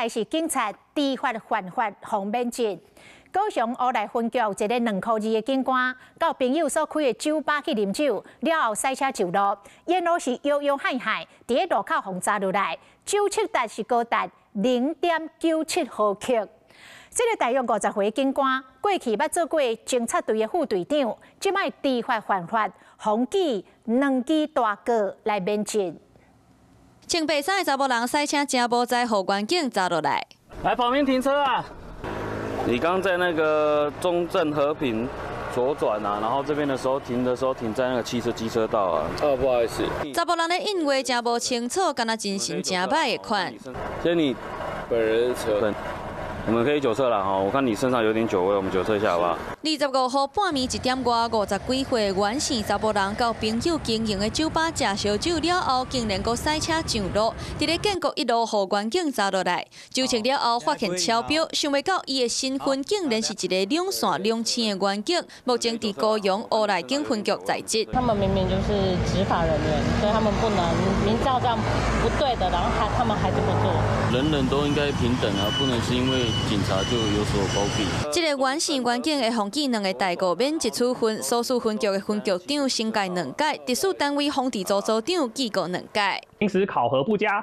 來是警察知法犯法，予免職。高雄烏來分局一个2箍2的警官，佮朋友所開的酒吧去啉酒，了後駛車上路，沿路是搖搖晃晃，佇咧路口予查落來，酒測值是高達0.97毫克。這个大約50歲警官，過去捌做過偵察隊的副隊長，這擺知法犯法，予記兩支大告來免職。穿白衫的查埔人駛車誠無知，予員警查落來。來旁邊停車啊！你剛在那個中正和平左轉啊，然後這邊的時候停的時候停在那個汽車機車道啊。哦，不好意思。查埔人的應話誠無清楚，敢若精神誠䆀的款。所以你本人車。我們可以酒測了哈，我看你身上有點酒味，我們酒測一下好不好？25號半暝1點外，50幾歲阮姓查埔人佮朋友經營的酒吧食燒酒了後，竟然閣駛車上路，佇咧建國一路予員警查落來，酒測了後發現超標，想袂到伊的身份竟然是一个兩線兩線的員警，目前佇高雄烏來警分局在職。他們明明就是執法人員，所以他們不能明知道這樣不對的，然後還他們還這麼做。人人都應該平等啊，不能是因為警察就有所包庇。這个阮姓員警會予記兩个大過免職處分，所屬分局的分局長懲戒兩屆，直屬單位防治組組長記過兩屆。平時考核不佳，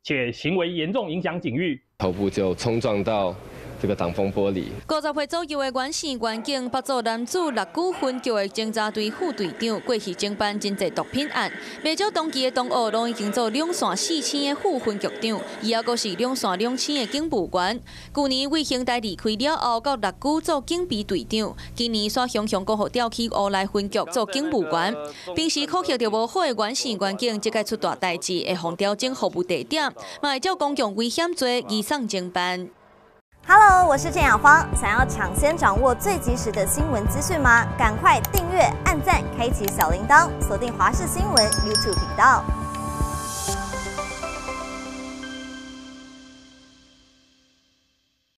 且行為嚴重影響警譽，頭部就衝撞到這個擋風玻璃。50歲左右的阮姓員警，北組男子六股分局的偵查隊副隊長，過去偵辦真濟毒品案。袂少同期的同學攏已經做兩線四星的副分局長，伊猶閣是兩線兩星的警務員。舊年為兄弟離開了後，到六股做警備隊長。今年煞雄雄閣予調去烏來分局做警務員。平時考核就無好的阮姓員警，這擺出大代誌，會予調整服務地點，嘛會照公共危險罪移送偵辦。 Hello，我是鄭雅芳。想要搶先掌握最及時的新聞資訊嗎？趕快訂閱、按讚、開啟小鈴鐺，鎖定華視新聞 YouTube 頻道。